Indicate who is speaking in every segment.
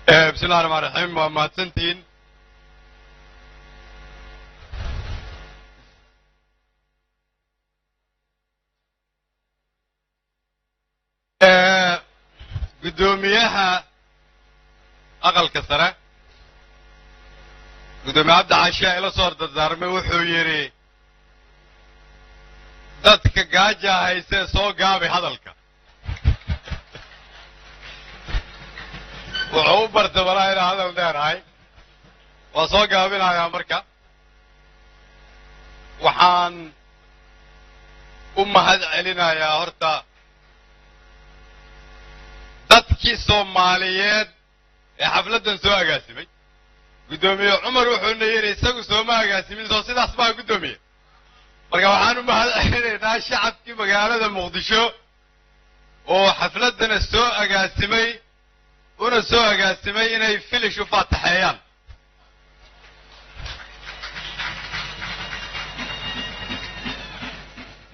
Speaker 1: Bismillahi raxmaan raxiim. Waa mahadsantihiin. Guddoomiyaha Aqalka Sare, Guddoomiye Cabdi Caashiya, ila soo dardaarmay. Wuxuu yidhi dadka gaaja haysee soo gaabay hadalka. Wuxuu u bartay malaha inaan hadal dheerahay. Waa soo gaabinayaa. Marka waxaan u mahad celinayaa horta dadkii Soomaaliyeed ee xafladdan soo agaasimay. Guddoomiye Cumar wuxuuna yidhi isagu sooma agaasimin, soo sidaas baa, guddoomiye? Marka waxaan u mahad celinaynaa shacabkii magaalada Muqdisho oo xafladdana soo agaasimay, una soo agaasimay inay Filish u faataxeeyaan.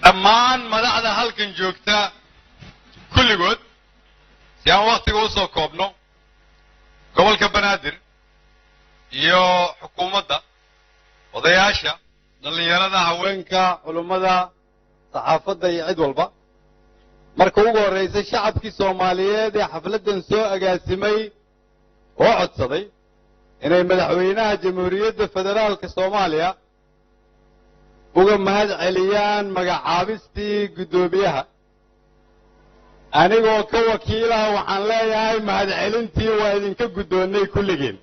Speaker 1: Dhammaan madaxda halkan joogta kulligood, si aan wakhtiga u soo koobno, gobolka Banaadir iyo xukuumadda, odayaasha, dhallinyarada, haweenka, culummada, saxaafadda iyo cid walba. Marka ugu horraysa, shacabkii Soomaaliyeed ee xafladdan soo agaasimay oo codsaday inay Madaxweynaha Jamhuuriyadda Federaalka Soomaaliya uga mahad celiyaan magacaabistii guddoomiyaha, anigoo ka wakiilaha waxaan leeyahay mahad celintii waa idinka guddoonnay kulligeen.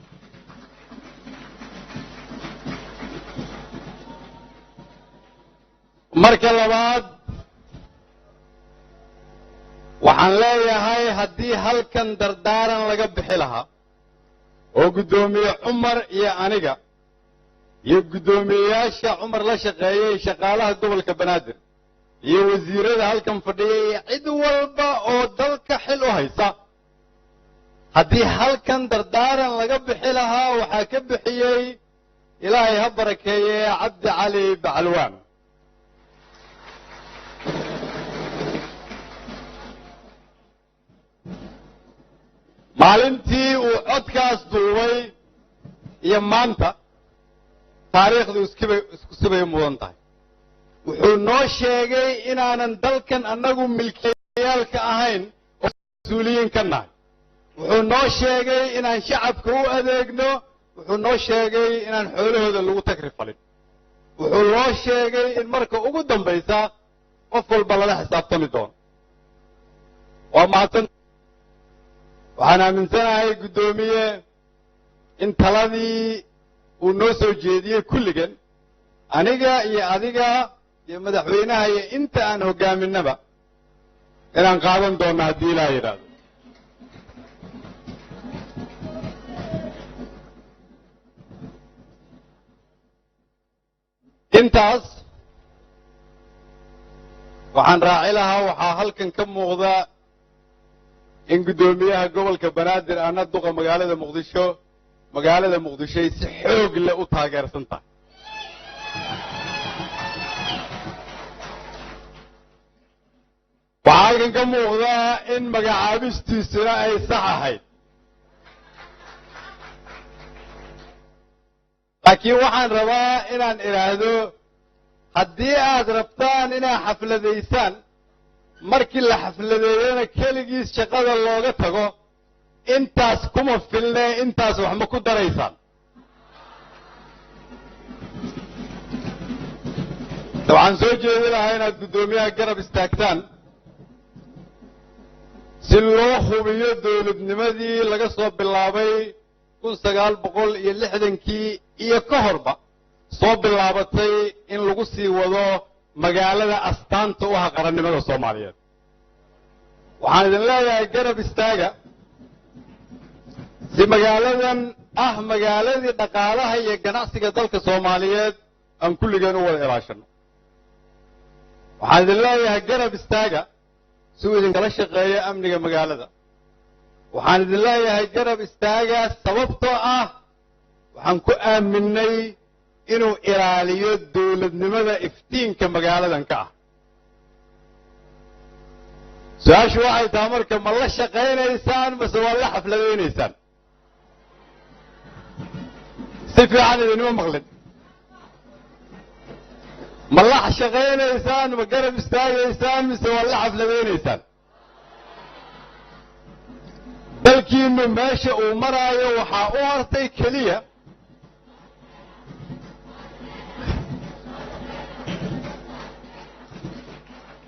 Speaker 1: Marka labaad, waxaan leeyahay haddii halkan dardaaran laga bixi lahaa oo Guddoomiye Cumar iyo aniga iyo guddoomiyeyaasha Cumar la shaqeeyay, shaqaalaha gobolka Banaadir iyo wasiirada halkan fadhiyay iyo cid walba oo dalka xil u haysa, haddii halkan dardaaran laga bixi lahaa, waxaa ka bixiyey, Ilaahay ha barakeeye, Cabdi Cali Bacalwaan. Maalintii uu codkaas duubay iyo maanta taariikhdu iskibay isku sibay mudan tahay. Wuxuu noo sheegay inaanan dalkan annagu milkiyaalka ahayn oo mas-uuliyiin ka nahay. Wuxuu noo sheegay inaan shacabka u adeegno. Wuxuu noo sheegay inaan xoolahooda lagu tagri falin. Wuxuu noo sheegay in marka ugu dambaysa qof walba lala xisaabtami doono. Waa mahadsan. Waxaan aaminsanahay, guddoomiye, in taladii uu noo soo jeediyey kulligan, aniga iyo adiga iyo madaxweynaha iyo inta aan hoggaaminaba, inaan qaadan doonno haddii Ilaah yidhaahdo. Intaas waxaan raaci lahaa, waxaa halkan ka muuqda in guddoomiyaha gobolka Banaadir ana duqa magaalada Muqdisho, magaalada Muqdishoay si xoog leh u taageersan tahay. Waxaa halkan ka muuqda in magacaabistiisuna ay sax ahayd, laakiin waxaan rabaa inaan idhaahdo haddii aad rabtaan inaad xafladaysaan, markii la xafladeeyana keligiis shaqada looga tago, intaas kuma filnee, intaas wax ma ku daraysaan? Waxaan soo jeedi lahaa inaad guddoomiyaha garab istaagtaan si loo hubiyo dowladnimadii laga soo bilaabay 1960-kii iyo ka horba soo bilaabatay in lagu sii wado magaalada astaanta u ah qarannimada Soomaaliyeed. Waxaan idin leeyahay garab istaaga si magaaladan ah magaaladii dhaqaalaha iyo ganacsiga dalka Soomaaliyeed aan kulligeen u wada ilaashanno. Waxaan idin leeyahay garab istaaga si uu idinkala shaqeeyo amniga magaalada. Waxaan idin leeyahay garab istaaga sababtoo ah waxaan ku aaminnay inuu ilaaliyo dowladnimada iftiinka magaaladan ka ah. Su-aashu waxay tahay marka, ma la shaqaynaysaan mase waa la xafladaynaysaan? Si fiican idinima maqlin. Ma la shaqaynaysaan, ma garab istaagaysaan, mise waa la xafladaynaysaan? Dalkiinu meesha uu maraayo waxaa u hartay keliya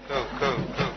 Speaker 2: Go, go, go.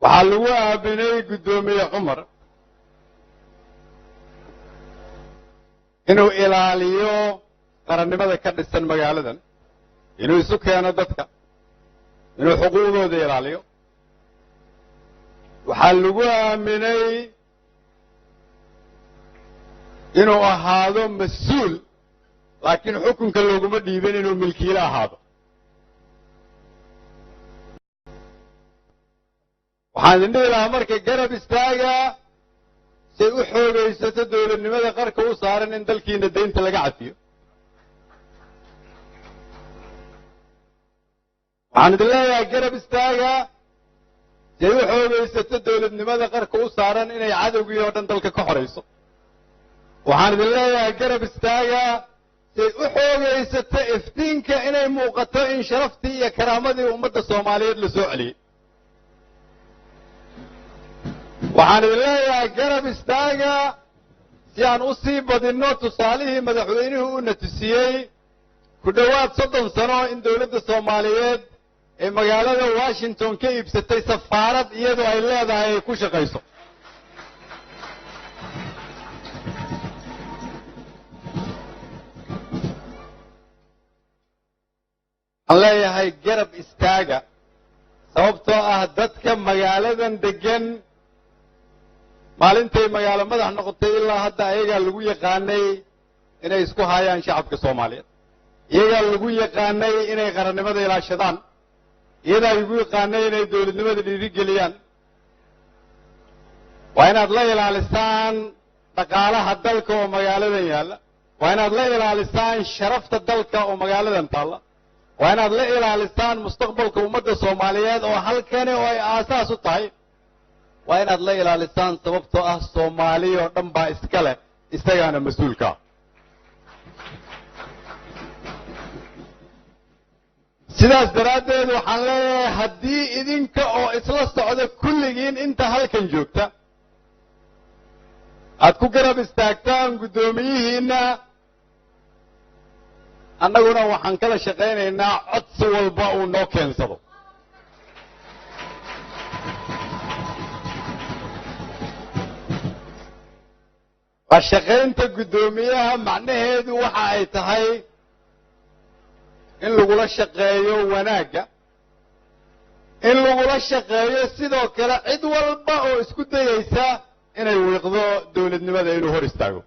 Speaker 1: Waxaa lagu aaminay guddoomiye Cumar inuu ilaaliyo qarannimada ka dhisan magaaladan, inuu isu keeno dadka, inuu xuquuqdooda ilaaliyo. Waxaa lagu aaminay inuu ahaado mas-uul, laakiin xukunka looguma dhiibin inuu milkiile ahaado. Waxaan idin dhihi lahaa marka, garab istaaga say u xoogaysato dowladnimada qarka u saaran in dalkiina deynta laga cafiyo. Waxaan idin leeyahay, garab istaaga say u xoogaysato dowladnimada qarka u saaran inay cadowgii oo dhan dalka ka xorayso. Waxaan idin leeyahay, garab istaaga say u xoogaysato iftiinka inay muuqato in sharaftii iyo karaamadii ummadda Soomaaliyeed la soo celiyey. Waxaan idin leeyahay, garab istaaga si aan u sii badinno tusaalihii madaxweynuhu uu na tusiyey ku dhowaad 30 sano, in dowladda Soomaaliyeed ee magaalada Washington ka iibsatay safaarad iyadoo ay leedahay ay ku shaqayso. Waxaan leeyahay, garab istaaga, sababtoo ah dadka magaaladan deggan maalintay magaalo madax noqotay ilaa hadda ayagaa lagu yaqaanay inay isku hayaan shacabka Soomaaliyeed, iyagaa lagu yaqaanay inay qarannimada ilaashadaan, iyadaa lagu yaqaanay inay dowladnimada dhiirigeliyaan. Waa inaad la ilaalisaan dhaqaalaha dalka oo magaaladan yaalla, waa inaad la ilaalisaan sharafta dalka oo magaaladan taalla, waa inaad la ilaalisaan mustaqbalka ummadda Soomaaliyeed oo halkani oo ay aasaas u tahay. Waa inaad la ilaalisaan, sababtoo ah Soomaaliya oo dhan baa iska leh, isagaana mas-uulkaa. Sidaas daraaddeed waxaan leeyahay, haddii idinka oo isla socda kulligiin inta halkan joogta aad ku garab istaagtaan guddoomiyihiinna, annaguna waxaan kala shaqaynaynaa codsi walba uu noo keensado. La shaqaynta guddoomiyaha macnaheedu waxa ay tahay in lagula shaqeeyo wanaagga, in lagula shaqeeyo sidoo kale cid walba oo isku dayaysa inay wiiqdo dowladnimada inuu hor istaago.